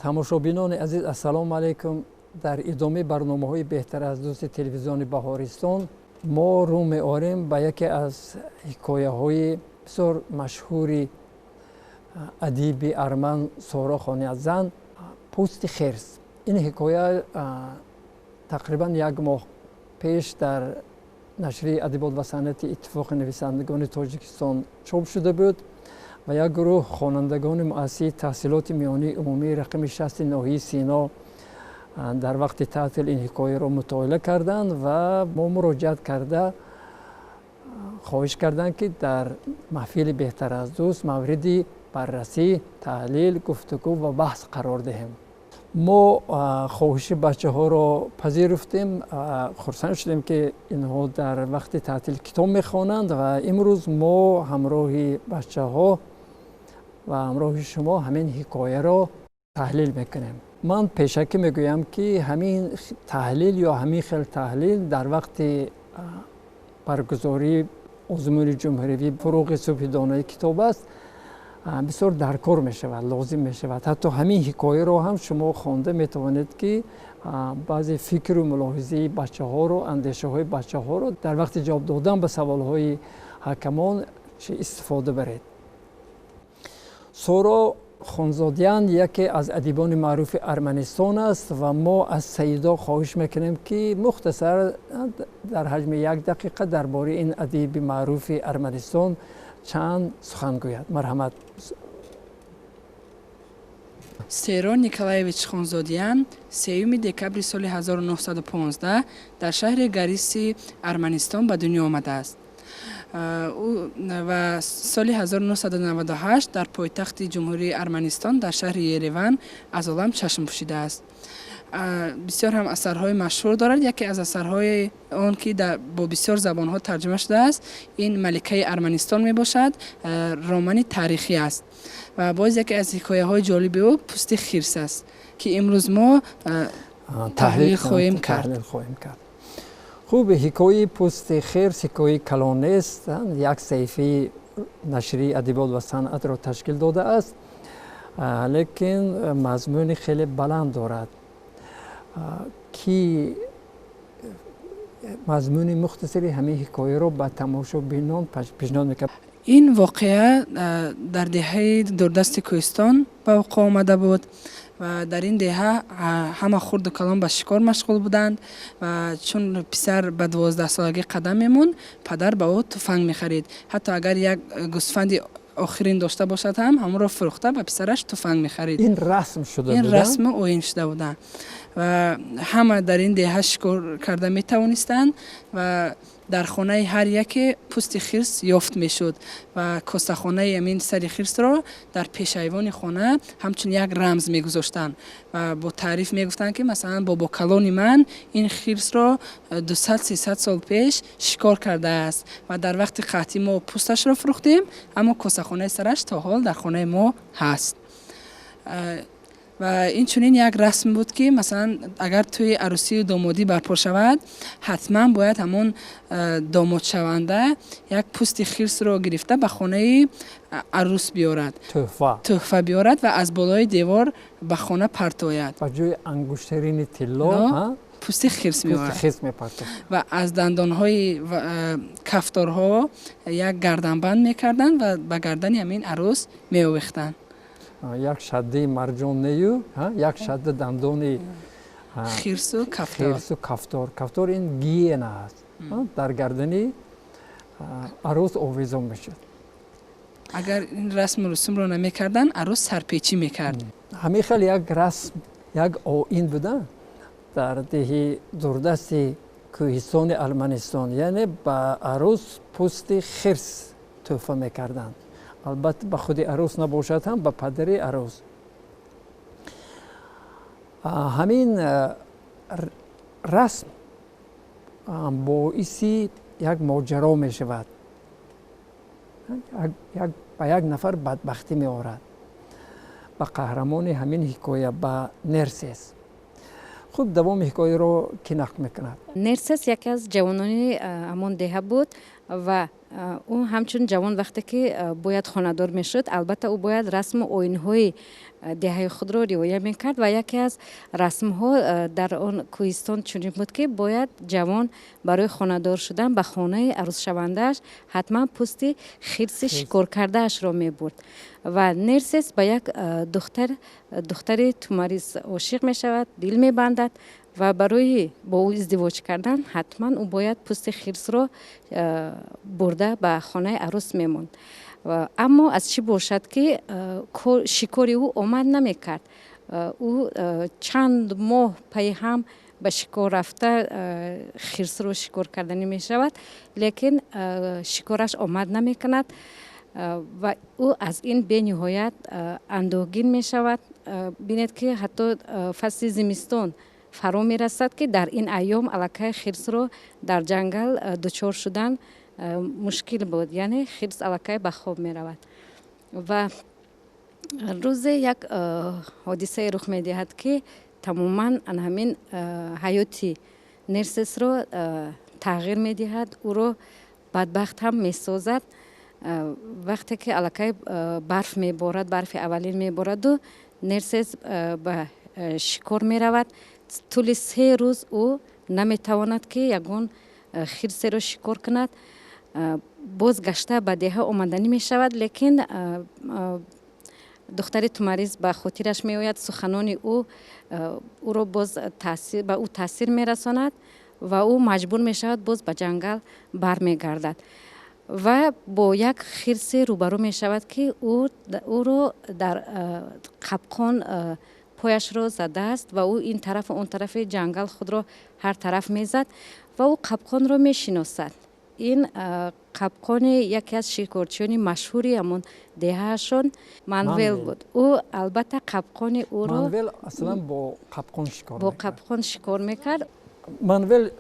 Тамошобинони азиз, ассалому алайкум. Дар идомаи барномаҳои «Беҳтар аз дӯсти» телевизиони Баҳористон мо рӯ меорем ба яке аз ҳикояҳои бисёр машҳури адиби арман Соро Хонадзян, «Пӯсти хирс». Ин ҳикоя тақрибан як моҳ пеш дар нашрияи адабиёт ва санъати Иттифоқи нависандагони Тоҷикистон чоп шуда буд ва як гурӯҳ хонандагони муассисаи таҳсилоти миёнии умумии рақами 60 ноҳияи Сино дар вақти таътил ин ҳикояро мутолиа карданд ва мо муроҷиат карда хоҳиш карданд, ки дар маҳфили «Беҳтар аз дӯст» мавриди баррасӣ, таҳлил, гуфтугӯ ва баҳс қарор диҳем. Мо хоҳиши бачаҳоро пазируфтем, хурсанд шудем, ки инҳо дар вақти таътил китоб мехонанд, ва имрӯз мо ҳамроҳи бачаҳо ва ҳамроҳи шумо ҳамин ҳикояро таҳлил мекунем. Ман пешакӣ мегӯям, ки ҳамин таҳлил ё ҳамин хел таҳлил дар вақти баргузории озмуни ҷумҳуривӣ «Фурӯғи субҳи донои китоб» аст, бисёр даркор мешавад, лозим мешавад. Ҳатто ҳамин ҳикояро ҳам шумо хонда метавонед, ки баъзе фикру мулоҳизаи бачаҳоро, андешаҳои бачаҳоро дар вақти ҷавоб додан ба саволҳои ҳакамон истифода баред. Соро Хонзодян яке аз адибони маъруфи Арманистон аст ва мо аз Саидо хоҳиш мекунем, ки мухтасар, дар ҳаҷми як дақиқа, дар бораи ин адиби маъруфи Арманистон чанд сухан гӯяд. Марҳамат. Серо Николаевич Хонзодиян 3 декабри соли 1915 дар шаҳри Гориси Арманистон ба дунё омадааст ва соли 1998 дар пойтахти Ҷумҳурии Арманистон, дар шаҳри Ереван, аз олам чашм пӯшидааст. Бисёр ҳам асарҳои машҳур дорад. Яке аз асарҳои он, ки бо бисёр забонҳо тарҷума шудааст, ин «Маликаи Арманистон» мебошад, романи таърихӣ аст. Ва боз яке аз ҳикояҳои ҷолиби ӯ «Пӯсти хирс» аст, ки имрӯз мо таҳлил хоҳем кард. Хуб, ҳикояи «Пӯсти хирс» ҳикояи калон нест, як саҳифаи нашрияи адабиёт ва санъатро ташкил додааст, лекин мазмуни хеле баланд дорад. Ки мазмуни мухтасари ҳамин ҳикояро ба тамошобинон пешниҳод мекард? Ин воқеа дар деҳаи дурдасти кӯҳистон ба вуқӯъ омада буд ва дар ин деҳа ҳама хурду калон ба шикор машғул буданд. Ва чун писар ба 12-солагӣ қадам мемонд, падар ба ӯ туфанг мехарид. Ҳатто агар як гӯсфанди охирин дошта бошад ҳам, ҳамонро фурӯхта, ба писараш туфанг мехарид. Ин расм шуда? Ин расму оин шуда буда ва ҳама дар ин деҳа шикор карда метавонистанд. Ва дар хонаи ҳар яке пӯсти хирс ёфт мешуд ва косахонаи ҳамин сари хирсро дар пешайвони хона ҳамчун як рамз мегузоштанд ва бо таъриф мегуфтанд, ки масалан, бобокалони ман ин хирсро 200-300 сол пеш шикор кардааст ва дар вақти қаҳтӣ мо пӯсташро фурӯхтем, аммо косахонаи сараш то ҳол дар хонаи мо ҳаст. Ва инчунин як расм буд, ки масалан, агар тӯи арӯсию домодӣ барпо шавад, ҳатман бояд ҳамон домодшаванда як пӯсти хирсро гирифта, ба хонаи арӯс биёрад. Тӯҳфа. Тӯҳфа биёрад ва аз болои девор ба хона партояд. Ба ҷои ангуштарини тилло пӯсти хирс меорад. Хирс мепартояд. Ва аз дандонҳои кафторҳо як гарданбанд мекарданд ва ба гардани ҳамин арӯс меовехтанд. Як шаддаи марҷонею як шадда дандони хирсу кафтор. Хирсу кафтор. Кафтор ин гиена аст. Дар гардани арӯс овезон мешуд. Агар ин расму русумро намекарданд, арӯс сарпечӣ мекард. Ҳамин хел як расм, як оин буда дар деҳи дурдасти кӯҳистони Арманистон, яъне ба арӯс пӯсти хирс тӯҳфа мекарданд. Албатта, ба худи арӯс набошад ҳам, ба падари арӯс. Ҳамин расм боиси як моҷаро мешавад, ба як нафар бадбахтӣ меорад, ба қаҳрамони ҳамин ҳикоя, ба Нерсес. Хуб, давоми ҳикояро кӣ нақл мекунад? Нерсес яке аз ҷавонони ҳамон деҳа буд. Ва ӯ ҳамчун ҷавон вақте ки бояд хонадор мешуд, албатта, ӯ бояд расму оинҳои деҳаи худро риоя мекард. Ва яке аз расмҳо дар он кӯҳистон чунин буд, ки бояд ҷавон барои хонадор шудан ба хонаи арӯсшавандааш ҳатман пӯсти хирси шикоркардаашро мебурд. Ва Нерсес ба як духтари Тумарис ошиқ мешавад, дил мебандад ва барои бо ӯ издивоҷ кардан ҳатман ӯ бояд пӯсти хирсро бурда ба хонаи арӯс мемонд. Аммо аз чӣ бошад, ки шикори ӯ омад намекард. Ӯ чанд моҳ пайи ҳам ба шикор рафта, хирсро шикор карданӣ мешавад, лекин шикораш омад намекунад ва ӯ аз ин бениҳоят андӯҳгин мешавад. Бинед, ки ҳатто фасли зимистон фаро мерасад, ки дар ин айём аллакай хирсро дар ҷангал дучор шудан мушкил буд, яъне хирс аллакай ба хоб меравад. Ва рӯзе як ҳодисае рух медиҳад, ки тамоман ана ҳамин ҳаёти Нерсесро тағйир медиҳад, ӯро бадбахт ҳам месозад. Вақте ки аллакай барф меборад, барфи аввалин мебораду Нерсес ба шикор меравад, тӯли 3 рӯз ӯ наметавонад, ки ягон хирсеро шикор кунад. Боз гашта ба деҳа омаданӣ мешавад, лекин духтари Тумарис ба хотираш меояд, суханони ӯ ӯро боз ба ӯ таъсир мерасонад ва ӯ маҷбур мешавад, боз ба ҷангал бармегардад ва бо як хирсе рӯбарӯ мешавад, ки ӯро дар қапқон пояшро задааст ва ӯ ин тарафу он тарафи ҷангал худро ҳар тараф мезад ва ӯ қапқонро мешиносад. Ин қапқони яке аз шикорчиёни машҳури ҳамон деҳаашон Манвел буд. Ӯ албатта қапқони ӯро Манвел аслан бо қапқон шикор бо қапқон шикор мекард. Манвел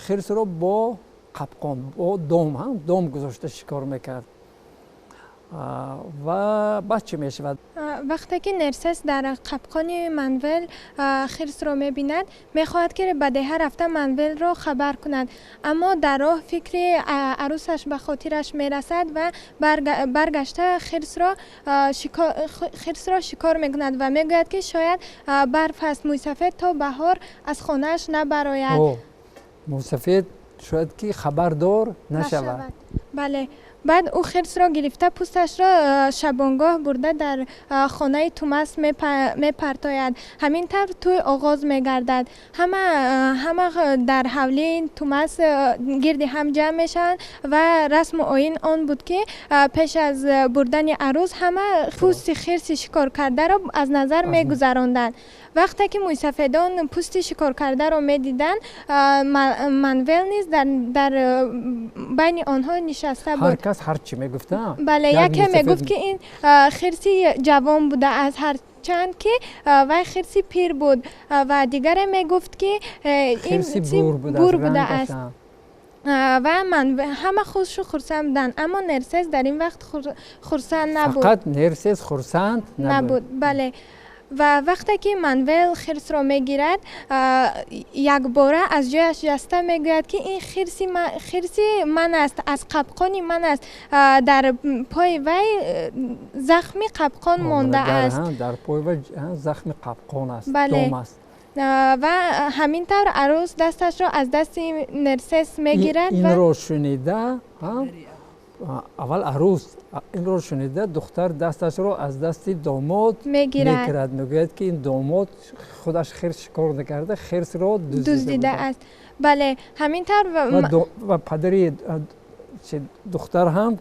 хирсро бо қапқон, бо дом, дом гузошта шикор мекард. Ва баъд чӣ мешавад? Вақте ки Нерсес дар қапқони Манвел хирсро мебинад, мехоҳад, ки ба деҳа рафта Манвелро хабар кунад, аммо дар роҳ фикри арӯсаш ба хотираш мерасад ва баргашта хирсро шикор мекунад ва мегӯяд, ки шояд барф аст, мӯйсафед то баҳор аз хонааш набарояд. Мӯйсафед шояд ки хабардор нашавад. Бале. Баъд ӯ хирсро гирифта, пӯсташро шабонгоҳ бурда дар хонаи Тумас мепартояд. Ҳамин тавр тӯй оғоз мегардад. Ҳама дар ҳавлии Тумас гирди ҳам ҷамъ мешаванд ва расму оин он буд, ки пеш аз бурдани арӯс ҳама пӯсти хирси шикоркардаро аз назар мегузаронданд. Вақте ки мӯйсафедон пӯсти шикоркардаро медиданд, Манвел низ дар байни онҳо нишаста буд. Ҳар кас ҳар чӣ мегуфта. Бале, яке мегуфт, ки ин хирси ҷавон будааст, ҳарчанд ки вай хирси пир буд, ва дигаре мегуфт, ки ин бур будааст. Ва ман ҳама хушу хурсанд буданд, аммо Нерсес дар ин вақт хурсанд набуд. Фақат Нерсес хурсанд набуд, бале. Ва вақте ки Манвел хирсро мегирад, якбора аз ҷояш ҷаста мегӯяд, ки ин хирси ман аст, аз қапқони ман аст, дар пои вай захми қапқон мондааст. Дар пои вай захми қапқон аст, дом аст. Ва ҳамин тавр арӯс дасташро аз дасти Нерсес мегирад. Инро шунида, аввал арӯс инро шунида, духтар дасташро аз дасти домод мегирад, мегӯяд, ки ин домод худаш хирс шикор накарда, хирсро дуздидааст. Бале, ҳамин тавр. Ва падари духтар ҳам,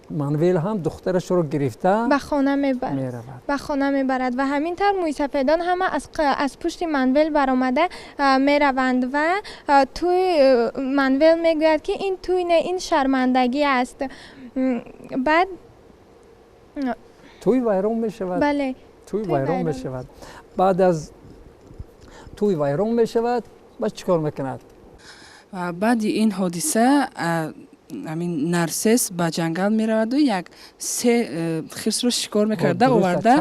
Манвел ҳам, духтарашро гирифта ба хона меравад. Ба хона мебарад. Ва ҳамин тавр мӯйсафедон ҳама аз пушти Манвел баромада мераванд ва тӯй Манвел мегӯяд, ки ин тӯй не, ин шармандагӣ аст. Баъд тӯй вайрон мешавад. Бале. Тӯй вайрон мешавад. Баъд аз тӯй вайрон мешавад, баъд чӣ кор мекунад? Баъди ин ҳодиса Ҳамин Нарсес ба ҷангал мераваду як се хирсро шикор мекарда оварда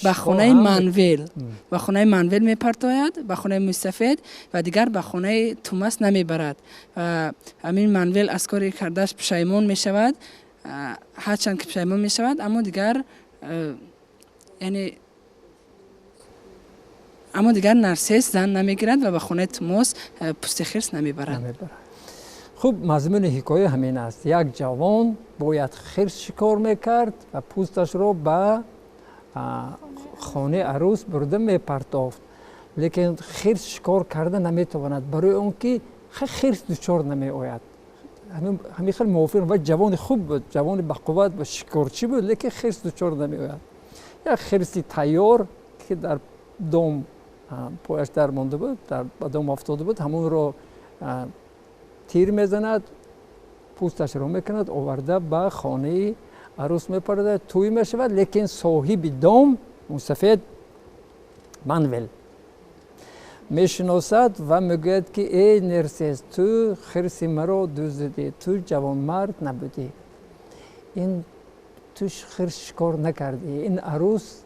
ба хонаи Манвел, ба хонаи Манвел мепартояд, ба хонаи мӯйсафед, ва дигар ба хонаи Тумас намебарад. Ҳамин Манвел аз кори кардааш пушаймон мешавад. Ҳарчанд ки пушаймон мешавад, аммо дигар, яъне, аммо дигар Нарсес зан намегирад ва ба хонаи Тумос пӯсти хирс намебарад. Хуб, мазмуни ҳикоя ҳамин аст: як ҷавон бояд хирс шикор мекард ва пӯсташро ба хонаи арӯс бурда мепартофт, лекин хирс шикор карда наметавонад, барои он ки хирс дучор намеояд. Ҳамин хел мувофиқ ва ҷавони хуб буд, ҷавони бақувват буд, шикорчӣ буд, лекин хирс дучор намеояд. Як хирси тайёр, ки дар дом пояш дар монда буд, ба дом афтода буд, ҳамонро тир мезанад, пӯсташро мекунад, оварда ба хонаи арӯс мепардад, тӯй мешавад. Лекин соҳиби дом, мусафед Манвел, мешиносад ва мегӯяд, ки эй Нерсес, ту хирси маро дуздидӣ, ту ҷавонмард набудӣ, ин ту хирс шикор накардӣ, ин арӯс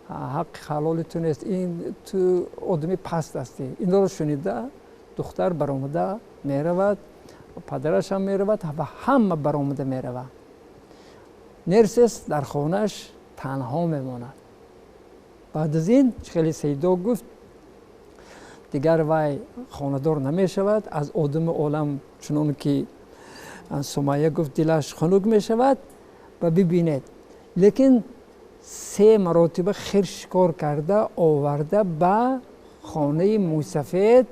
ҳаққи ҳалоли ту нест, ин ту одами паст ҳастӣ. Инро шунида, духтар баромада меравад, падарашам меравад ва ҳама баромада меравад. Нерсес дар хонааш танҳо мемонад. Баъд аз ин, хеле Сейдо гуфт, дигар вай хонадор намешавад. Аз одами олам, чунон ки Сумайя гуфт, дилаш хунук мешавад. Ва бибинед, лекин се маротиба хирс шикор карда оварда ба хонаи мӯйсафед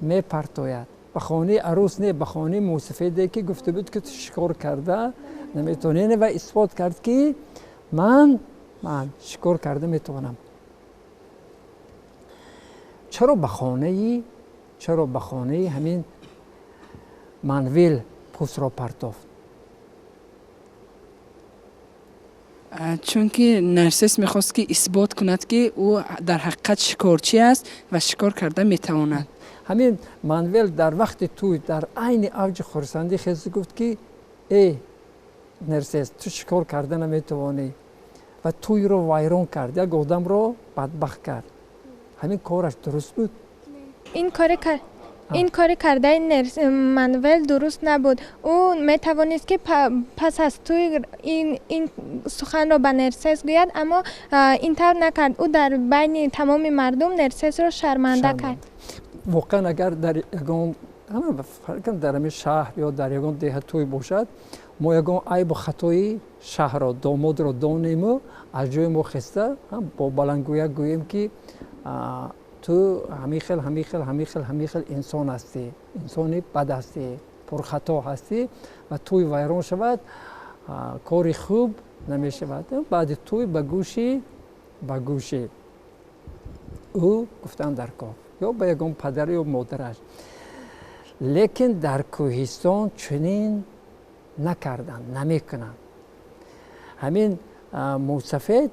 мепартояд, ба хонаи арӯс не, ба хонаи мӯйсафеде, ки гуфта буд, ки ту шикор карда наметавонӣ, ва исбот кард, ки ман шикор карда метавонам. Чаро ба хонаи ҳамин Манвел пӯстро партофт? Чунки Нарсес мехост, ки исбот кунад, ки ӯ дар ҳақиқат шикорчӣ аст ва шикор карда метавонад. Ҳамин Манвел дар вақти тӯй, дар айни авҷи хурсандӣ хез гуфт, ки эй Нерсес, ту шикор карда наметавонӣ, ва тӯйро вайрон кард, як одамро бадбахт кард. Ҳамин кораш дуруст буд? Ин кори кардаи Манвел дуруст набуд. Ӯ метавонист, ки пас аз тӯй ин суханро ба Нерсес гӯяд, аммо ин тавр накард. Ӯ дар байни тамоми мардум Нерсесро шарманда кард. Воқеан, агар дар ягон, дар ҳамин шаҳр ё дар ягон деҳа тӯй бошад, мо ягон айбу хатои шаҳрро, домодро донему, аз ҷои мо хеста бо баландгӯяк гӯем, ки ту ҳамин хел, ҳамин хел, ҳамин хел, ҳамин хел инсон ҳастӣ, инсони бад ҳастӣ, пурхато ҳастӣ, ва тӯй вайрон шавад, кори хуб намешавад. Баъди тӯй ба гӯши ӯ гуфтан дар кор ё ба ягон падар ё модараш. Лекин дар кӯҳистон чунин накарданд, намекунанд. Ҳамин мусафед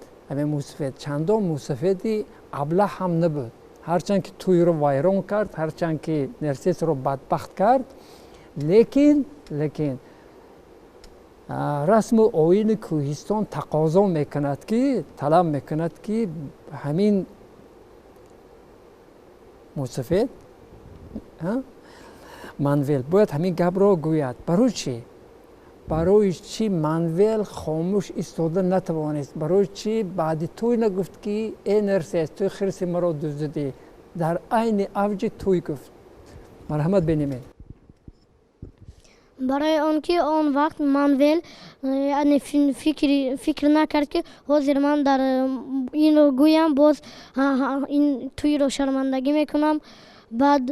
чандон мусафеди аблаҳ ҳам набуд. Ҳарчанд ки тӯйро вайрон кард, ҳарчанд ки Нерсесро бадбахт кард, лекин расму оини кӯҳистон тақозо мекунад, ки талаб мекунад, ки ҳамин мусафед Манвел бояд ҳамин гапро гӯяд. Барои чӣ? Барои чӣ Манвел хомӯш истода натавонист? Барои чӣ баъди тӯй нагуфт, ки э Нерсес, ту хирси маро дуздидӣ? Дар айни авҷи тӯй гуфт. Марҳамат, бинемед. Барои он ки он вақт Манвел, яъне, фикр накард, ки ҳозир ман дар инро гӯям, боз ин тӯйро шармандагӣ мекунам. Баъд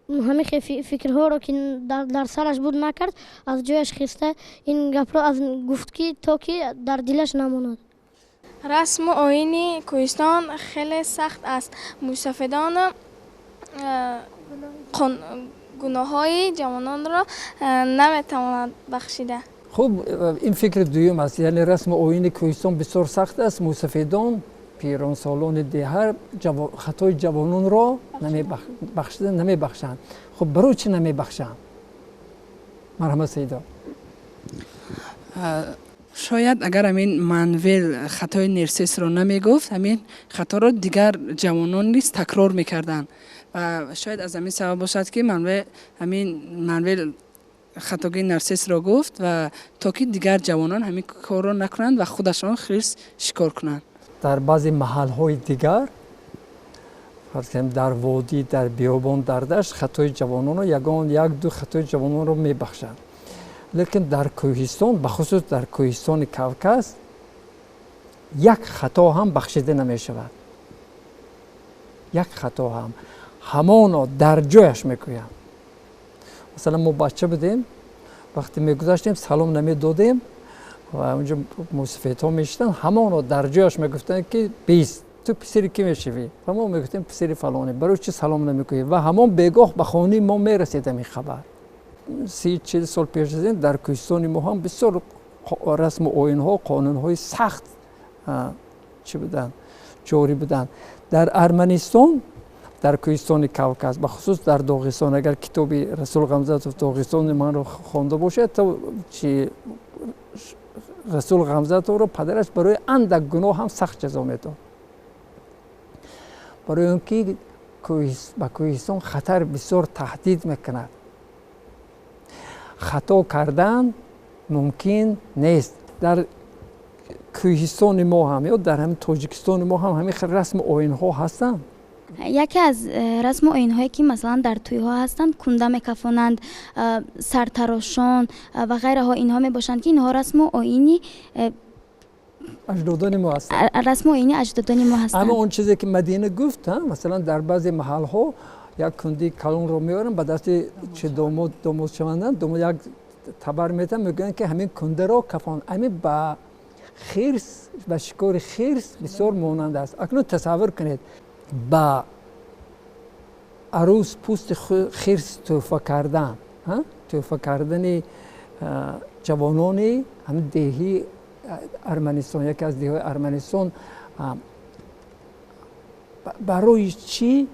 ҳамин фикрҳоро, ки дар сараш буд, накард, аз ҷояш хеста ин гапро гуфт, ки то ки дар дилаш намонад. Расму оини кӯҳистон хеле сахт аст. Мӯйсафедон гуноҳҳои ҷавононро наметавонад бахшида. Хуб, ин фикри дуюм аст, яъне расму оини кӯҳистон бисёр сахт аст, мӯйсафедон, пиронсолони деҳа хатои ҷавононро намебахшанд. Хуб, барои чӣ намебахшанд? Марҳамат, Саидо. Шояд агар ҳамин Манвел хатои Нерсесро намегуфт, ҳамин хаторо дигар ҷавонон низ такрор мекарданд ва шояд аз ҳамин сабаб бошад, ки ҳамин Манвел хатогии Нарсесро гуфт ва то ки дигар ҷавонон ҳамин корро накунанд ва худашон хирс шикор кунанд. Дар баъзе маҳалҳои дигар, фарз кунем, дар водӣ, дар биёбон, дар дашт хатои ҷавононро, ягон як ду хатои ҷавононро мебахшанд, лекин дар кӯҳистон, бахусус дар кӯҳистони Кавказ, як хато ҳам бахшида намешавад, як хато ҳам. Ҳамоно дар ҷояш мегӯянд. Масалан, мо бача будем, вақте мегузаштем, салом намедодем ва онҷо мусафедҳо мешиданд, ҳамоно дар ҷояш мегуфтанд, ки бист ту писари кӣ мешавӣ? Ва мо мегуфтем, писари фалонӣ. Барои чӣ салом намекунӣ? Ва ҳамон бегоҳ ба хонаи мо мерасид ҳамин хабар. 30-40 сол пеш аз ин дар кӯҳистони мо ҳам бисёр расму оинҳо, қонунҳои сахт чӣ буданд, ҷорӣ буданд. Дар Арманистон, дар кӯҳистони Кавказ, бахусус дар Доғистон, агар китоби Расул Ғамзатов «Доғистони манро» хонда бошед, то чи Расул Ғамзатовро падараш барои андак гуноҳ ҳам сахт ҷазо медод, барои он ки ба кӯҳистон хатар бисёр таҳдид мекунад, хато кардан мумкин нест. Дар кӯҳистони мо ҳам ё дар ҳамин Тоҷикистони мо ҳам ҳамин расму оинҳо ҳастанд. Яке аз расму оинҳое, ки масалан дар тӯйҳо ҳастанд, кунда мекафонанд, сартарошон ва ғайраҳо, инҳо мебошанд, ки инҳо расму оини аҷдодони мо ҳастанд. Расму оини аҷдодони мо ҳастанд. Аммо он чизе, ки Мадина гуфт, масалан, дар баъзе маҳалҳо як кунди калонро меоранд ба дасти чи домод, домодшаванда, домод як табар метаванд, мегӯянд, ки ҳамин кундаро кафон. Ҳамин ба хирс, ба шикори хирс бисёр монанд аст. Акнун тасаввур кунед, ба арӯс пӯсти хирс тӯҳфа кардан, тӯҳфа кардани ҷавонони ҳамин деҳи Арманистон, яке аз деҳҳои Арманистон, барои чӣ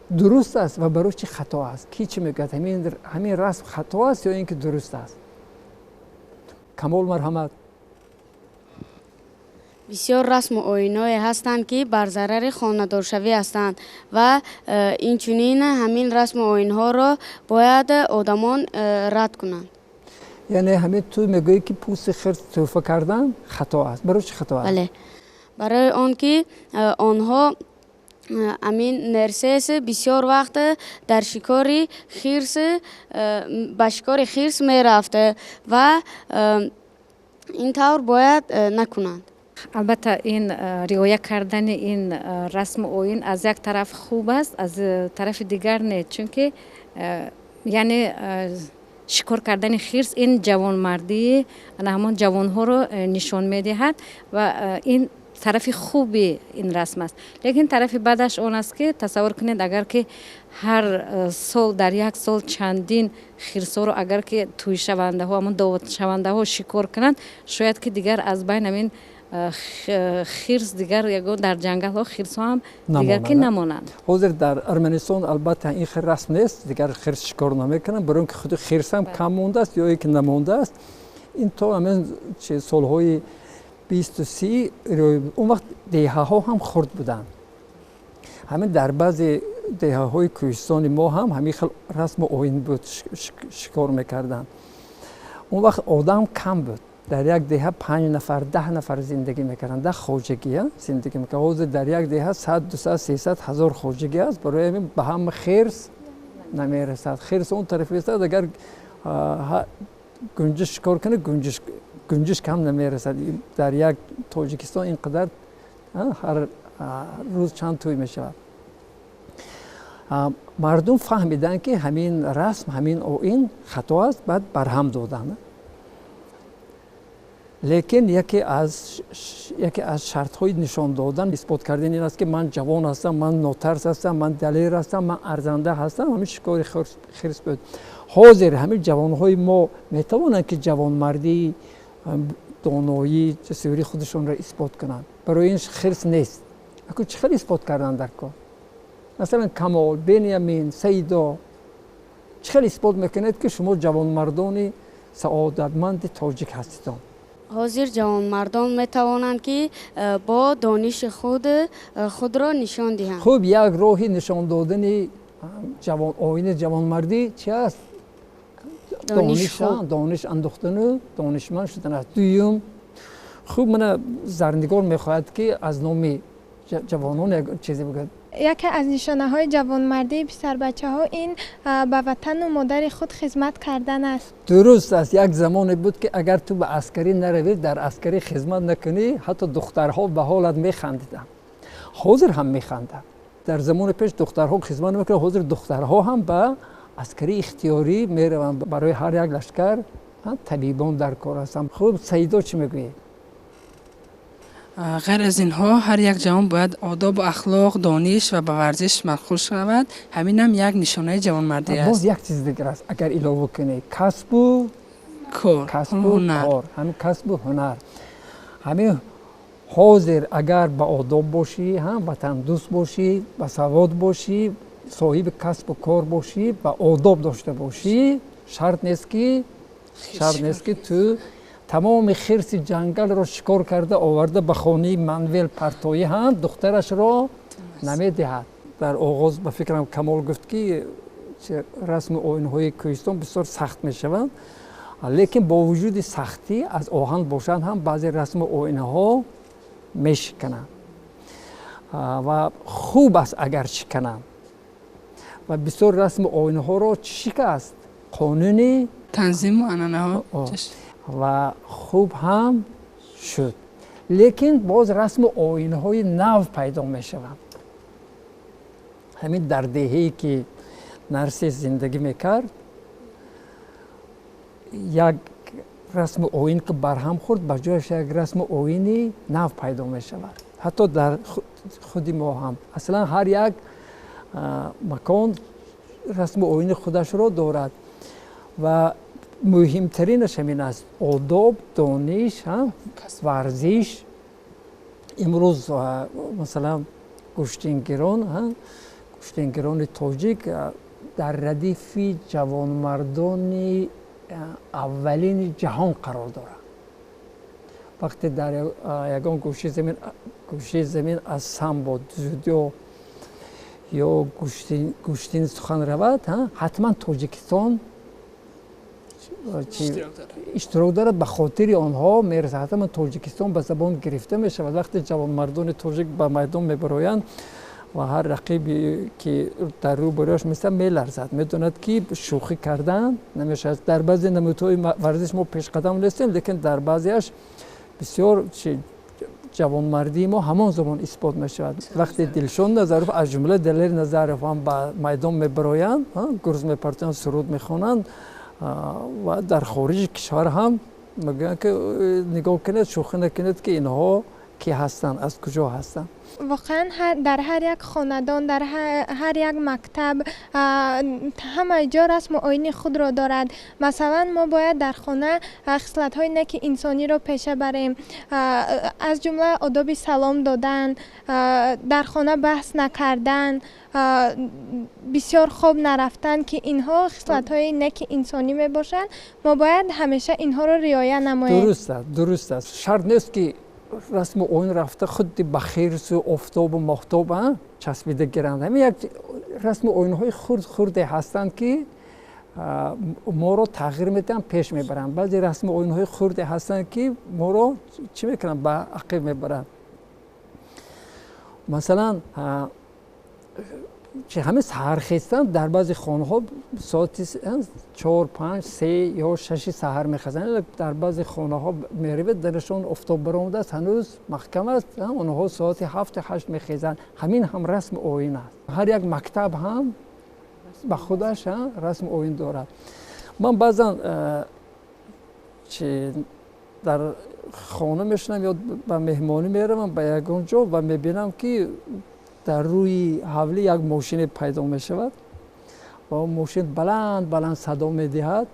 дуруст аст ва барои чӣ хато аст? Кӣ чӣ мегӯяд? Ҳамин расм хато аст ё ин ки дуруст аст? Камол, марҳамат. Бисёр расму оинҳое ҳастанд, ки бар зарари хонадоршавӣ ҳастанд ва инчунин ҳамин расму оинҳоро бояд одамон рад кунанд. Яъне ҳамин ту мегӯӣ, ки пӯсти хирс тӯҳфа кардан хато аст. Барои чӣ хато аст? Бале, барои он ки онҳо, ҳамин Нерсес бисёр вақт дар шикори хирс, ба шикори хирс мерафт ва ин тавр бояд накунанд. Албатта, ин риоя кардани ин расму оин аз як тараф хуб аст, аз тарафи дигар не, чунки яъне шикор кардани хирс ин ҷавонмардии ана ҳамон ҷавонҳоро нишон медиҳад ва ин тарафи хуби ин расм аст. Лекин тарафи бадаш он аст, ки тасаввур кунед, агар ки ҳар сол, дар як сол чандин хирсҳоро агар ки тӯйшавандаҳо, ҳамон доватшавандаҳо шикор кунанд, шояд ки дигар аз байн ҳамин хирс, дигар ягон дар ҷангалҳо хирсҳо ҳам дигар ки намонанд. Ҳозир дар Арманистон, албатта, ин хел расм нест, дигар хирс шикор намекунанд, барои он ки худи хирс ҳам кам мондааст ё ин ки намондааст. Ин то ҳамин солҳои 20-30, он вақт деҳаҳо ҳам хурд буданд. Ҳамин дар баъзе деҳаҳои кӯҳистони мо ҳам ҳамин хел расму оин буд, шикор мекарданд. Он вақт одам кам буд, дар як деҳа панҷ нафар, 10 нафар зиндагӣ мекарданд, 10 хоҷагӣ зиндагӣ мекард. Ҳозир дар як деҳа 100, 200, 300, 1000 хоҷагӣ аст. Барои ҳамин ба ҳама хирс намерасад. Хирс он тараф истад, агар гунҷиш шикор кунад, гунҷишк ҳам намерасад. Дар як Тоҷикистон ин қадар ҳар рӯз чанд тӯй мешавад. Мардум фаҳмиданд, ки ҳамин расм, ҳамин оин хато аст, баъд барҳам доданд. Лекин яке аз шартҳои нишон додан, исбот кардан ин аст, ки ман ҷавон ҳастам, ман нотарс ҳастам, ман далер ҳастам, ман арзанда ҳастам, ҳамин шикори хирс буд. Ҳозир ҳамин ҷавонҳои мо метавонанд, ки ҷавонмардӣ, доноӣ, ҷасурии худашонро исбот кунанд? Барои ин хирс нест. Акун чӣ хел исбот кардан дар кор? Масалан, Камол, Бениямин, Саидо. Чӣ хел исбот мекунед, ки шумо ҷавонмардони саодатманди тоҷик ҳаститон? Ҳозир ҷавонмардон метавонанд, ки бо дониши худ худро нишон диҳанд. Хуб, як роҳи нишон додани оини ҷавонмардӣ чи аст? Дониш андохтану донишманд шудан аст. Дуюм, хуб, мана Зарнигор мехоҳад, ки аз номи ҷавонон як чизе бигӯяд. Яке аз нишонаҳои ҷавонмардии писарбачаҳо ин ба ватану модари худ хизмат кардан аст. Дуруст аст. Як замоне буд, ки агар ту ба аскарӣ наравӣ, дар аскарӣ хизмат накунӣ, ҳатто духтарҳо ба ҳолат механдиданд. Ҳозир ҳам механданд. Дар замони пеш духтарҳо хизмат намекунанд, ҳозир духтарҳо ҳам ба аскарии ихтиёрӣ мераванд. Барои ҳар як лашкар табибон дар кор ҳастанд. Хуб, Саидо, чӣ мегӯӣ? Ғайр аз инҳо, ҳар як ҷавон бояд одобу ахлоқ, дониш ва ба варзиш машғул шавад. Ҳаминам як нишонаи ҷавонмардӣ аст. Боз як чиз дигар аст, агар илова кунӣ: касбу кор, касбу кор, ҳамин касбу ҳунар. Ҳамин ҳозир агар ба одоб бошӣ, ватандӯст бошӣ, басавод бошӣ, соҳиби касбу кор бошӣ ва одоб дошта бошӣ, шарт нест ки ту тамоми хирси ҷангалро шикор карда оварда ба хонаи Манвел партоӣ ҳам духтарашро намедиҳад. Дар оғоз, ба фикрам, Камол гуфт, ки расму оинҳои кӯҳистон бисёр сахт мешаванд, лекин бо вуҷуди сахтӣ, аз оҳан бошанд ҳам, баъзе расму оинҳо мешикананд ва хуб аст, агар шикананд. Ва бисёр расму оинҳоро чӣ шикаст? Қонуни танзиму анъанаҳо. Ва хуб ҳам шуд, лекин боз расму оинҳои нав пайдо мешаванд. Ҳамин дар деҳае, ки Нарсис зиндагӣ мекард, як расму оин ки барҳам хӯрд, ба ҷояш як расму оини нав пайдо мешавад. Ҳатто дар худи мо ҳам аслан ҳар як макон расму оини худашро дорад ва муҳимтаринаш ҳамин аст: одоб, дониш, варзиш. Имрӯз, масалан, гӯштингирони тоҷик дар радифи ҷавонмардони аввалини ҷаҳон қарор доранд. Вақте дар ягон гӯшаи замин аз самбо, дзюдо ё гӯштин сухан равад, ҳатман Тоҷикистон иштирок дорад, ба хотири онҳо мерасад. Ҳатман Тоҷикистон ба забон гирифта мешавад. Вақте ҷавонмардони тоҷик ба майдон мебароянд ва ҳар рақибе ки дар рӯбарӯяш меистад, меларзад, медонад, ки шӯхӣ кардан намешавад. Дар баъзе намудҳои варзиш мо пешқадам нестем, лекин дар баъзеаш бисёр ҷавонмардии мо ҳамон замон исбот мешавад. Вақте Дилшод Назаров, аз ҷумла Далер Назаров ҳам ба майдон мебароянд, гурз мепартоянд, суруд мехонанд ва дар хориҷи кишвар ҳам мегӯянд, ки нигоҳ кунед, шӯхӣ накунед, ки инҳо кӣ ҳастанд, аз куҷо ҳастанд. Воқеан, дар ҳар як хонадон, дар ҳар як мактаб, ҳама ҷо расму оини худро дорад. Масалан, мо бояд дар хона хислатҳои неки инсониро пеша барем, аз ҷумла одоби салом додан, дар хона баҳс накардан, бисёр хоб нарафтан, ки инҳо хислатҳои неки инсонӣ мебошанд. Мо бояд ҳамеша инҳоро риоя намоем. Дуруст аст, дуруст аст. Шарт нест, ки расму оин рафта худи ба хирсу офтобу моҳтоб часпида гиранд. Ҳамин як расму оинҳои хурд хурде ҳастанд, ки моро тағйир медиҳанд, пеш мебаранд. Баъзе расму оинҳои хурде ҳастанд, ки моро чӣ мекунанд? Ба ақиб мебаранд. Масалан, ҳамин саҳархестан. Дар баъзе хонаҳо соати 4, 5, 3 ё 6-и саҳар мехезанд. Дар баъзе хонаҳо меравед, дарашон офтоб баромадааст, ҳанӯз маҳкам аст, онҳо соати 7-у 8 мехезанд. Ҳамин ҳам расму оин аст. Ҳар як мактаб ҳам ба худаш расму оин дорад. Ман баъзан дар хона мешинам ё ба меҳмонӣ меравам ба ягон ҷо ва мебинам, ки дар рӯи ҳавлӣ як мошине пайдо мешавад ва он мошин баланд баланд садо медиҳад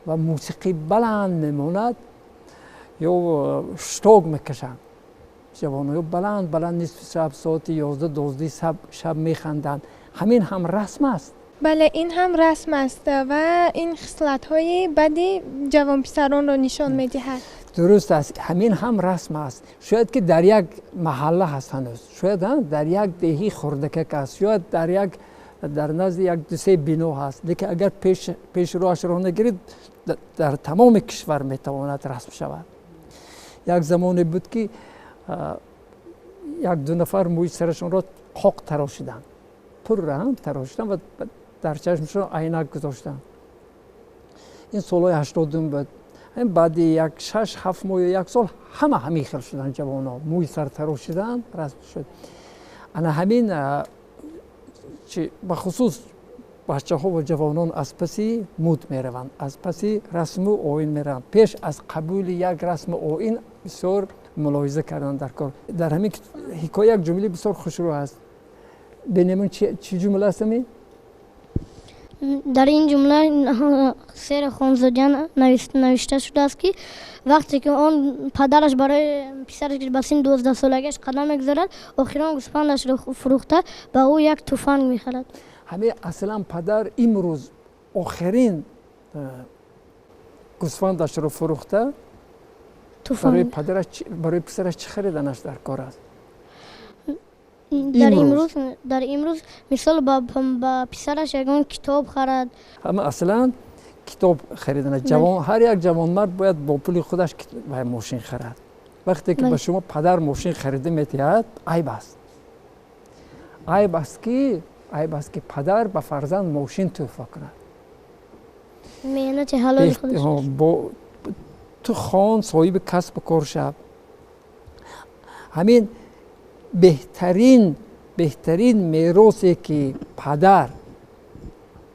ва мусиқӣ баланд мемонад ё штог мекашанд ҷавоно, ё баланд баланд нисфи шаб, соати 11, 12-и шаб механданд. Ҳамин ҳам расм аст. Бале, ин ҳам расм аст ва ин хислатҳои бади ҷавонписаронро нишон медиҳад. Дуруст аст, ҳамин ҳам расм аст. Шояд ки дар як маҳалла ҳаст ҳанӯз, шояд дар як деҳи хурдакак аст, шояд дар назди як дусе бино ҳаст, лекин агар пешроҳашро нагирид, дар тамоми кишвар метавонад расм шавад. Як замоне буд, ки як ду нафар мӯи сарашонро қоқ тарошиданд, пурра тарошиданд ва дар чашмашон айнак гузоштанд. Ин солҳои 80-ум буд. Баъди як 6-7 моҳ ё як сол ҳама ҳамин хел шуданд, ҷавонҳо мӯи сар тарошиданд, расм шуд. Ана ҳамин, бахусус бачаҳо ва ҷавонон аз паси муд мераванд, аз паси расму оин мераванд. Пеш аз қабули як расму оин бисёр мулоҳиза карданд дар кор. Дар ҳамин ҳикоя як ҷумлаи бисёр хушрӯ аст. Бенемун, чӣ ҷумла аст ҳамин? Дар ин ҷумла сери Хонзодиён навишта шудааст, ки вақте ки он падараш барои писараш ба синни 12-солагиаш қадам мегузорад, охирон гӯспандашро фурӯхта, ба ӯ як туфанг мехарад. Ҳамин аслан падар имрӯз охирин гӯсфандашро фурӯхта, барои падараш, барои писараш чӣ хариданаш дар кор аст? Дар имрӯз, мисол, ба писараш ягон китоб харад. Ҳама аслан китоб харидана. Ҷавон, ҳар як ҷавонмард бояд бо пули худаш мошин харад. Вақте ки ба шумо падар мошин харида метиҳад, айб аст. Айб аст, ки падар ба фарзанд мошин тӯҳфа кунад. Меҳнати ҳалоли худаш. Ту хон, соҳиби касбу кор шав. Ҳамин беҳтарин меросе, ки падар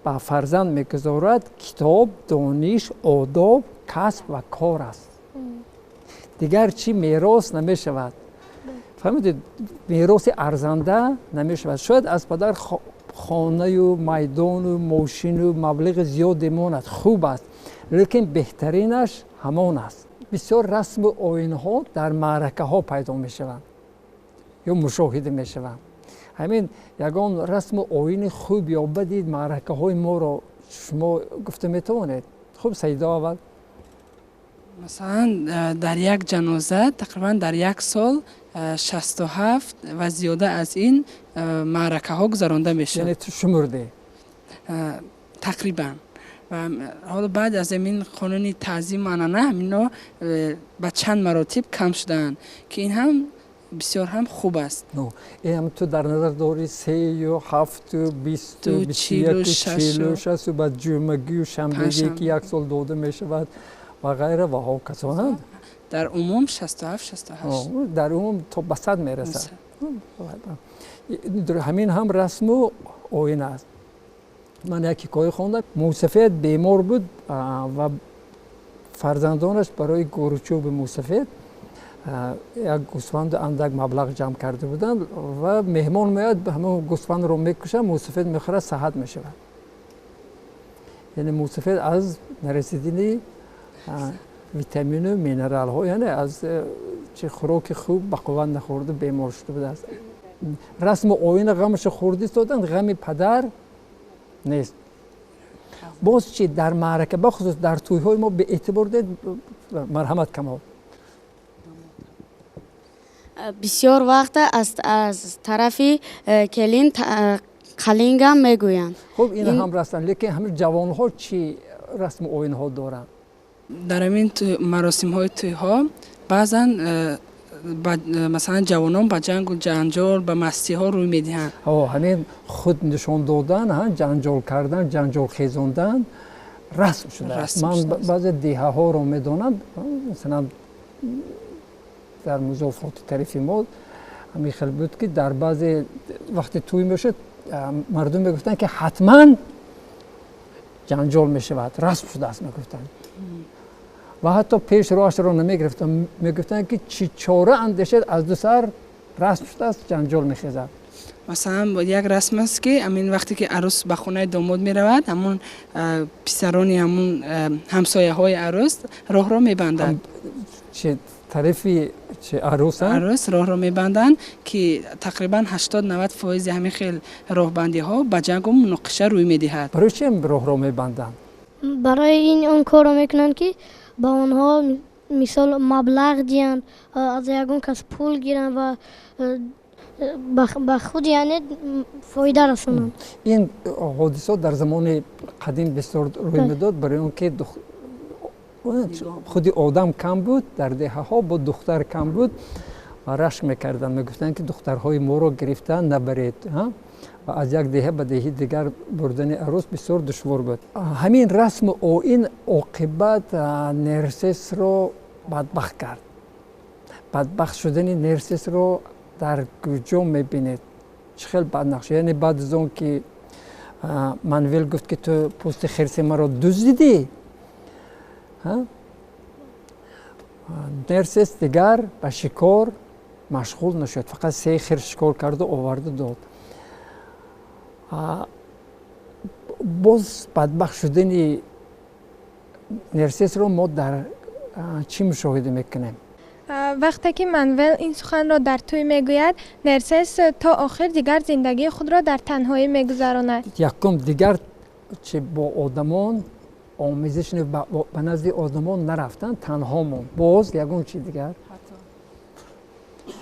ба фарзанд мегузорад, китоб, дониш, одоб, касб ва кор аст. Дигар чӣ мерос намешавад, фаҳмидед? Мероси арзанда намешавад. Шояд аз падар хонаю майдону мошину маблиғи зиёде монад, хуб аст, лекин беҳтаринаш ҳамон аст. Бисёр расму оинҳо дар маъракаҳо пайдо мешаванд ё мушоҳида мешаванд. Ҳамин ягон расму оини хуб ё бади маъракаҳои моро шумо гуфта метавонед? Хуб, Саидо аввал. Масалан, дар як ҷаноза тақрибан дар як сол 67 ва зиёда аз ин маъракаҳо гузаронда мешуд. Яъне ту шумурдӣ? Тақрибан. Ва ҳоло баъд аз ҳамин қонуни таъзим анъана ҳамино ба чанд маротиб кам шудаанд, ки ин ҳам бисёр ҳам хуб аст. Ин ту дар назар дорӣ сею ҳафту бисту 21-у 46-у баъд ҷумъагию шанбегие, ки як сол дода мешавад ва ғайра ва ҳоказо. Дар умум 67, 68. Дар умум то ба 100 мерасад. Ҳамин ҳам расму оин аст. Ман як ҳикоя хондам. Мӯсафед бемор буд ва фарзандонаш барои гӯручӯби мӯсафед як гӯсфанду андак маблағ ҷамъ карда буданд. Ва меҳмон меояд, ҳамон гӯсфандро мекушад, мӯсафед мехӯрад, саҳат мешавад. Яъне мӯсафед аз нарасидини витамину минералҳо, яъне аз чи хӯроки хуб бақувват нахӯрда, бемор шуда будааст. Расму оина ғамашо хӯрда истоданд, ғами падар нест. Боз чи дар маърака, бахусус дар тӯйҳои мо беэътибор дед? Марҳамат, Камол. Бисёр вақт аз тарафи келин қалингам мегӯянд. Хуб, ин ҳам растанд, лекин ҳамин ҷавонҳо чӣ расму оинҳо доранд? Дар ҳамин маросимҳои тӯйҳо баъзан масалан ҷавонон ба ҷангу ҷанҷол, ба мастиҳо рӯй медиҳанд. Ҳамин худ нишон додан, ҷанҷол кардан, ҷанҷол хезондан расм шудааст. Ман баъзе деҳаҳоро медонам, масалан дар музофоти тарафи мо ҳамин хел буд, ки дар баъзе вақте тӯй мешуд, мардум мегуфтанд, ки ҳатман ҷанҷол мешавад, расм шудааст, мегуфтанд. Ва ҳатто пеш роҳашро намегирифтанд, мегуфтанд, ки чӣ чора андешед, аз ду сар расм шудааст, ҷанҷол мехезад. Масалан, як расм аст, ки ҳамин вақте ки арӯс ба хонаи домод меравад, ҳамун писарони ҳамун ҳамсояҳои арӯс роҳро мебанданд. Тарафи арӯс арӯс роҳро мебанданд, ки тақрибан 80-90% ҳамин хел роҳбандиҳо ба ҷангу муноқиша рӯй медиҳад. Барои чи роҳро мебанданд? Барои ин он корро мекунанд, ки ба онҳо мисол маблағ диҳанд, аз ягон кас пул гиранд ва ба худ яъне фоида расонанд. Ин ҳодисот дар замони қадим бисёр рӯй медод, барои он ки худи одам кам буд дар деҳаҳо, бо духтар кам буд ва рашк мекарданд, мегуфтанд, ки духтарҳои моро гирифта набаред. Ва аз як деҳа ба деҳи дигар бурдани арӯс бисёр душвор буд. Ҳамин расму оин оқибат Нерсесро бадбахт кард. Бадбахт шудани Нерсесро дар куҷо мебинед? Чӣ хел баднақш? Яъне баъд аз он ки Манвел гуфт, ки ту пӯсти хирси маро дуздидӣ, Нерсес дигар ба шикор машғул нашуд, фақат се хирс шикор карду оварду дод. Боз бадбахт шудани Нерсесро мо дар чӣ мушоҳида мекунем? Вақте ки Манвел ин суханро дар тӯй мегӯяд, Нерсес то охир дигар зиндагии худро дар танҳоӣ мегузаронад. Якум, дигар чи бо одамон омезиш, ба назди одамон нарафтан, танҳо монд. Боз ягон чи дигар?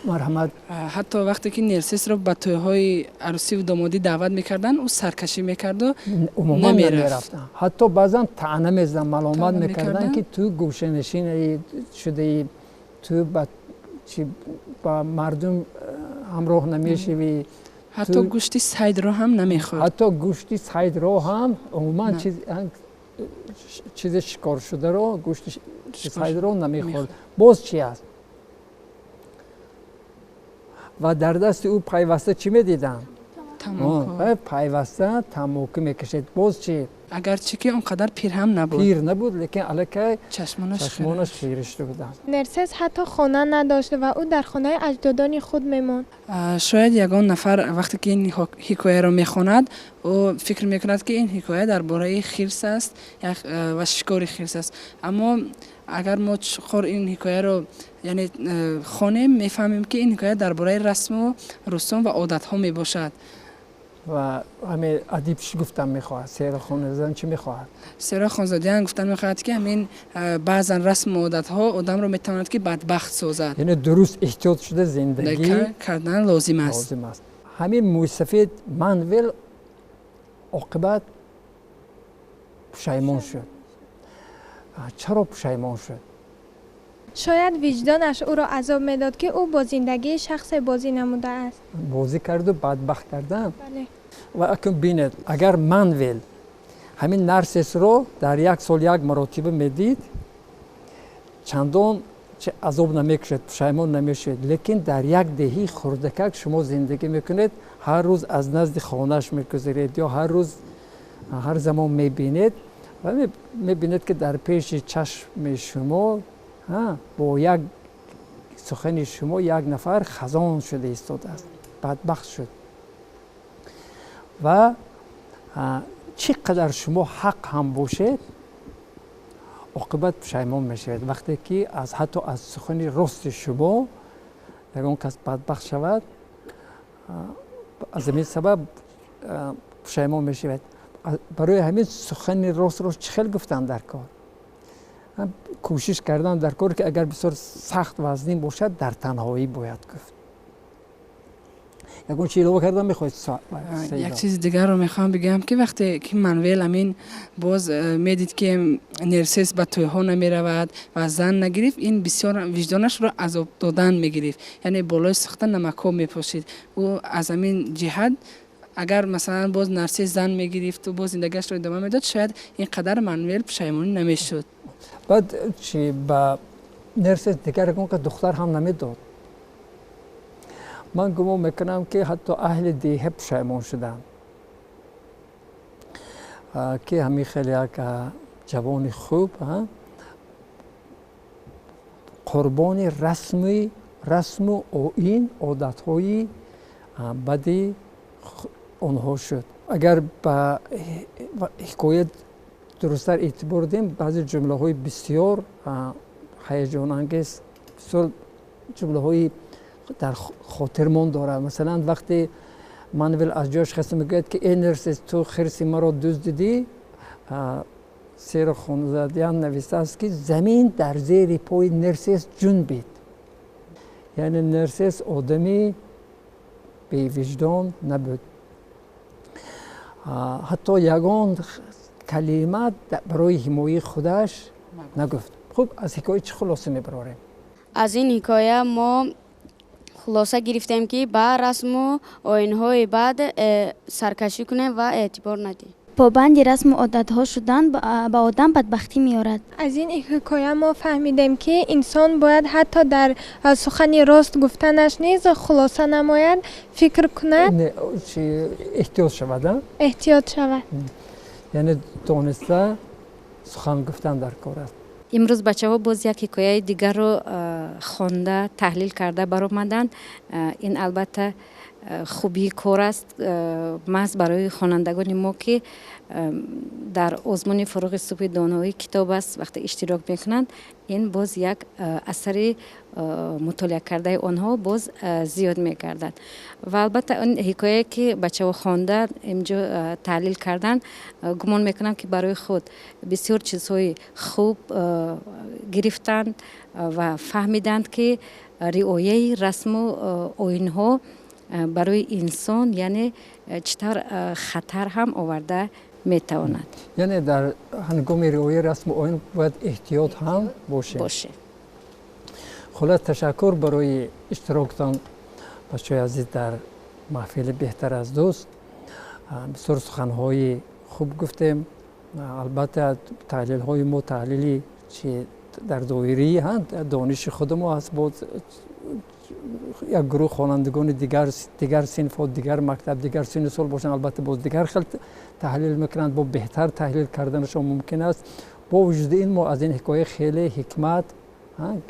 Марҳамат. Ҳатто вақте ки Нерсесро ба тӯйҳои арӯсиву домодӣ даъват мекарданд, ӯ саркашӣ мекарду умуман намерафтанд. Ҳатто баъзан таъна мезаданд, маломат мекарданд, ки ту гӯшанишин шудаӣ, ту ба мардум ҳамроҳ намешавӣ. Ҳатто гӯшти сайдро ҳам намехӯрд. Ҳатто гӯшти сайдро ҳам, умуман чизи шикоршударо, гӯшти сайдро намехӯрд. Боз чи аст? Ва дар дасти ӯ пайваста чӣ медиданд? Пайваста тамоку мекашид. Боз чи? Агарчи ки он қадар пир ҳам набуд. Пир набуд, лекин аллакай чашмонаш хира шуда буданд. Нерсес ҳатто хона надошт ва ӯ дар хонаи аҷдодони худ мемонд. Шояд ягон нафар вақте ки ин ҳикояро мехонад, ӯ фикр мекунад, ки ин ҳикоя дар бораи хирс аст ва шикори хирс аст. Аммо агар мо чуқур ин ҳикояро яъне хонем, мефаҳмем, ки ин ҳикоя дар бораи расму русум ва одатҳо мебошад. Ва ҳамин адиб чӣ гуфтан мехоҳад? Сера Хонзодиан чӣ мехоҳад? Сера Хонзодиан гуфтан мехоҳад, ки ҳамин баъзан расму одатҳо одамро метавонад, ки бадбахт созад. Яъне дуруст эҳтиёт шуда зиндагӣ кардан лозим аст. Лозим аст. Ҳамин мӯйсафед Манвел оқибат пушаймон шуд. Чаро пушаймон шуд? Шояд виҷдонаш ӯро азоб медод, ки ӯ бо зиндагии шахсе бозӣ намудааст. Бозӣ карду бадбахт кардан. Ва акун бинед, агар Манвел ҳамин Нарсесро дар як сол як маротиба медид, чандон азоб намекушад, пушаймон намешавед. Лекин дар як деҳи хурдакак шумо зиндагӣ мекунед, ҳар рӯз аз назди хонааш мегузаред ё ҳар рӯз, ҳар замон мебинед ва мебинед, ки дар пеши чашми шумо бо як сухани шумо як нафар хазон шуда истодааст, бадбахт шуд. Ва чӣ қадар шумо ҳақ ҳам бошед, оқибат пушаймон мешавед, вақте ки аз ҳатто аз сухани рости шумо ягон кас бадбахт шавад. Аз ҳамин сабаб пушаймон мешавед. Барои ҳамин сухани ростро чӣ хел гуфтан дар кор, кӯшиш кардан дар кор, ки агар бисёр сахт вазнин бошад, дар танҳоӣ бояд гуфт. Ягон чи илова кардан мехоҳед? Як чизи дигарро мехоҳам бигӯям, ки вақте ки Манвел амин боз медид, ки Нерсес ба тӯйҳо намеравад ва зан нагирифт, ин бисёр виҷдонашро азоб додан мегирифт, яъне болои сӯхта намакоб мепошид. Ӯ аз ҳамин ҷиҳат, агар масалан боз Нарсес зан мегирифту боз зиндагиашро идома медод, шояд ин қадар Манвел пушаймонӣ намешуд. Баъд чи, ба Нерсес дигар ягон кас духтар ҳам намедод. Ман гумон мекунам, ки ҳатто аҳли деҳа пушаймон шуданд, ки ҳамин хеле як ҷавони хуб қурбони расму оин, одатҳои бади онҳо шуд. Агар ба ҳикоя дурусттар эътибор диҳем, баъзе ҷумлаҳои бисёр ҳаяҷонангез, бисёр ҷумлаҳои дар хотирмон дорад. Масалан, вақте Манвел аз ҷояш хаста мегӯяд, ки эй Нерсес, ту хирси маро дуздидӣ, Серо Хонзадян навистааст, ки замин дар зери пои Нерсес ҷунбид. Яъне Нерсес одами бевиҷдон набуд, ҳатто ягон калима барои ҳимояи худаш нагуфт. Хуб, аз ҳикоя чӣ хулоса мебарорем? Аз ин ҳикоя мо хулоса гирифтем, ки ба расму оинҳои бад саркашӣ кунем ва эътибор надиҳем. Побанди расму одатҳо шудан ба одам бадбахтӣ меорад. Аз ин ҳикоя мо фаҳмидем, ки инсон бояд ҳатто дар сухани рост гуфтанаш низ хулоса намояд, фикр кунад, эҳтиёт шавад. Эҳтиёт шавад. Яъне дониста сухан гуфтан дар кор аст. Имрӯз бачаҳо боз як ҳикояи дигарро хонда, таҳлил карда баромаданд. Ин албатта хубии кор аст, маҳз барои хонандагони мо, ки дар озмуни «Фуруғи субҳи доноӣ китоб аст» вақте иштирок мекунанд, ин боз як асари мутолиа кардаи онҳо боз зиёд мегардад. Ва албатта он ҳикояе, ки бачаҳо хонда, инҷо таҳлил карданд, гумон мекунам, ки барои худ бисёр чизҳои хуб гирифтанд ва фаҳмиданд, ки риояи расму оинҳо барои инсон, яъне, чӣ тавр хатар ҳам оварда метавонад. Яъне дар ҳангоми риояи расму оин бояд эҳтиёт ҳам бошем. Бошем. Хулос, ташаккур барои иштироктон, бачаҳои азиз, дар маҳфили «Беҳтар аз дӯст». Бисёр суханҳои хуб гуфтем. Албатта, таҳлилҳои мо таҳлили чи дар доираи дониши худи мо аст. Боз як гурӯҳ хонандагони дигар синфҳо, дигар мактаб, дигар синну сол бошанд, албатта, боз дигар хел таҳлил мекунанд, бо беҳтар таҳлил карданашон мумкин аст. Бо вуҷуди ин, мо аз ин ҳикоя хеле ҳикмат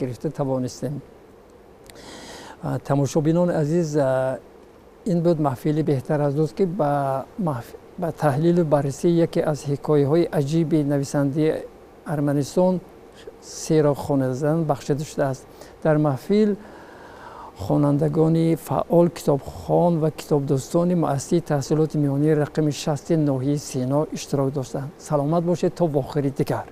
гирифта тавонистем. Тамошобинони азиз, ин буд маҳфили «Беҳтар аз дӯст», ки ба таҳлилу баррасии яке аз ҳикояҳои аҷиби нависандаи Арманистон Серо Хоназадан бахшида шудааст. Дар маҳфил хонандагони фаъол, китобхон ва китобдӯстони муассисаи таҳсилоти миёнаи рақами 60-и ноҳияи Сино иштирок доштанд. Саломат бошед, то вохӯри дигар.